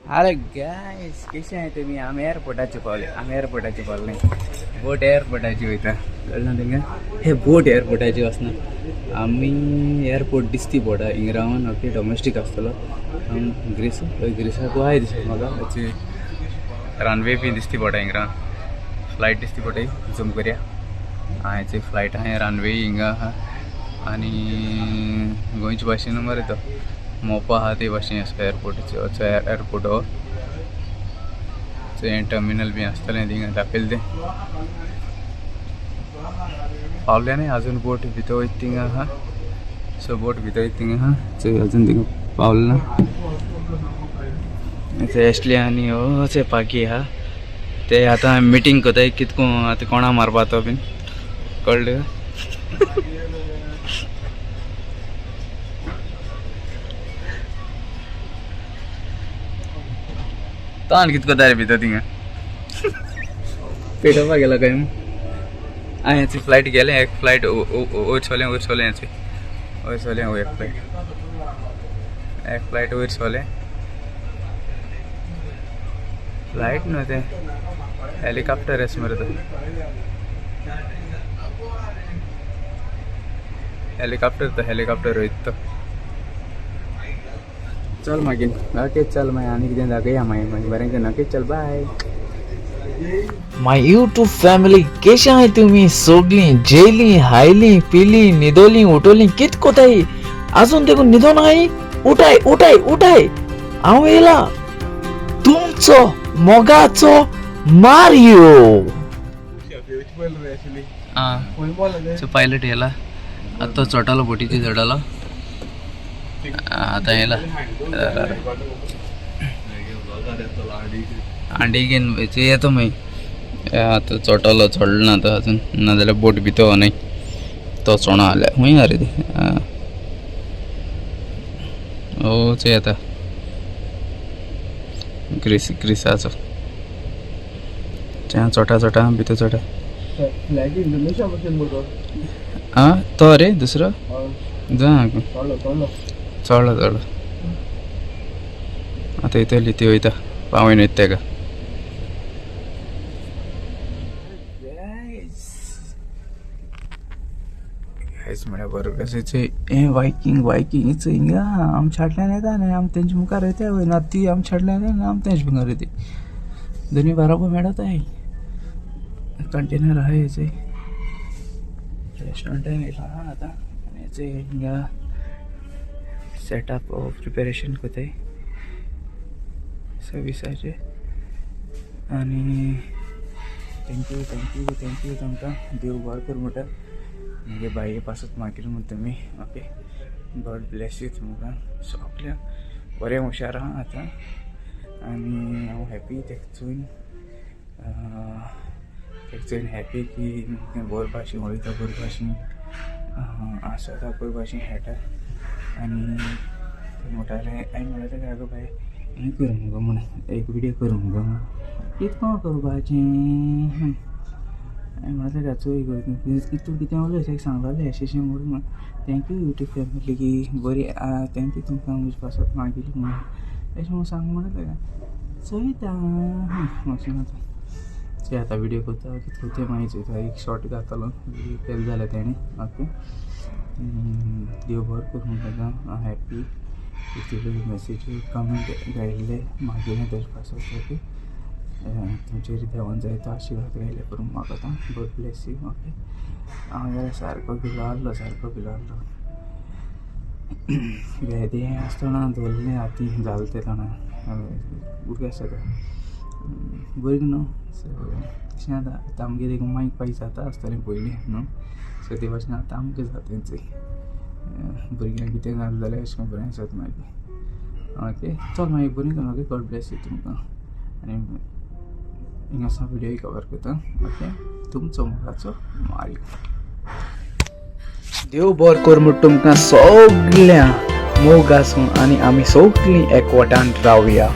अरे गायस कशें आहे तुमी? आमी एअरपोर्टाचे पावले. आमी एअरपोर्टाचे पावले न्ही, बोट एअरपोर्टाची वयता. कळ्ळें ना तुमकां? हे बोट एअरपोर्टाची वचना. आमी एअरपोर्ट दिसती बोटा हिंगा रावन. ओके, डोमेस्टीक आसतलो. ग्रीस ग्रीसाक वाय दिसता म्हाका. रनवे बी दिसती पडटा हिंगा रावन. फ्लायट दिसती पडटा. झूम करया. हांयची फ्लायट आहा, रनवे हिंगा आहा. आनी गोंयचे भाशेन मरे तो मोपा आहा ते भाशेन आसता एअरपोर्टाचो. एअरपोर्ट हो टर्मिनल बी आसतलें थिंगा दाखयलें तें. पावले न्ही अजून. बोट भितर वयता थिंगा आहा. सो बोट भितर वयता थिंगा आहा. चोय अजून थिंगा पावले ना. एशली आनी हो पाकी आहा. ते आतां मिटींग करताय कितको आतां कोणा मारपा तो बीन कळ्ळें. तो आनी कित करता रे भितर थिंगा? पेटोवपा गेला काय? हांवें फ्लायट गेलें. एक फ्लायट वयर सोलें, वयर सोलें. हेचे वयर सोलें. हो एक फ्लायट, एक फ्लायट वयर सोलें. फ्लायट न्हू तें, हेलिकॉप्टर आसा मरे तो. हेलिकॉप्टर तो, हेलिकॉप्टर वयता तो. चल मागीर ओके, चल मागीर आनी कितें दाखया मागीर. मागीर बरें कर. ओके, चल बाय. My YouTube family, केशे आहाय तुमी सोगलीं? जेली, हायली, पिली, न्हिदोली, उठोली, कित कोताय? अजून देखून न्हिदोन आहाय? उठाय उठाय उठाय, हांव येयला तुमचो मोगाचो मारियो. आं, सो पायलट येयला आतां. तो चोडटालो बोटीचेर चडलो. आतां येयला. हांडी घेवन येतो मागीर. आतां चोडटलो. चडलो ना तो अजून, नाजाल्यार बोट भितर न्हय तो चोणो आल्या. खूंय आहा रे ती? ओ चोय आतां ग्रीस ग्रीसाचो चोटा चोटा भितर चोटा. आं, तो रे दुसरो जा. चडलो चडलो. आतां येतली ती. वयता पावयन वयता तेका. म्हळ्यार बरोबर कशें हें वायकींग वायकींग हिंगा आमच्या फाटल्यान येता न्ही, आमी तेंच्या मुखार वयता वय ना, ती आमच्या फाटल्यान येता ना, आमी तेंच्या मुखार वयता. दोनी बरोबर मेळटाय. कंटेनर आहा हेचे. रेस्टॉरंटान येयला आतां आनी हेचे हिंगा सेटअप प्रिपेरेशन करताय सर्विसाचे. आनी thank you thank you thank you तुमकां. देव बरो करूं म्हणटा. म्हगे बाये पासत मागीर म्हण तुमी. ओके, गॉड ब्लेस you तुमकां सगल्यांक. बरें हुशार आहा आतां आनी हांव हॅपी तेका चोयन. तेका चोयन हॅपी की बरे भाशेन उलयता, बरे भाशेन आसता, बरे भाशेन खेळटा. आनी म्हणटालें, हांवें म्हणलें ताका, आगो बाय, हें कर मुगो म्हण, एक विडियो कर मुगो म्हण. कितको करपाचें? हांवें म्हणलें ताका, चोय गो तूं कितें उलय ताका सांगलेलें अशें अशें म्हणून. Thank you YouTube family की बरी, thank you तुमकां म्हजे पासत मागिल्ली म्हणून अशें म्हणून सांग म्हणलें ताका. चोयता अशें. आतां चोय आतां विडियो करता कितको तें मागीर चोयता. एक शॉर्ट घातलो विडियो केलो जाल्यार तेणें. ओके, देव बरो करूं ताका. हांव हॅप्पी इतले मॅसेजी कमेंट गायिल्ले मागिल्ले तेजे पासत. ओके, तुमचेर देवान जायतो आशिर्वाद गायले करूं म्हाका आतां. गॉड ब्लेस you. Okay, हांव जाल्यार सारको भिलो, सारको भिलो. वेदें आसतना दवरलें हाती जालें तें तोंडा उडगास जाता बरें न्हू. सो तशें आतां आतां आमगेर एक मायक पाय जाता आसतलें पयलीं न्हू. सो ते भाशेन आतां आमकां जाता तेंचे भुरग्यांक कितें जालें जाल्यार अशें करून बरें आसत मागीर. ओके, चल मागीर बरें कर. ओके, गॉड ब्लेस you तुमकां. आनी हिंगासान विडियो कवर करता. ओके, तुमचो मोगाचो मारियो. देव बरो कर म्हूण तुमकां सगळ्यां. मोग आसूं आनी आमी सगळीं एकवटान रावया.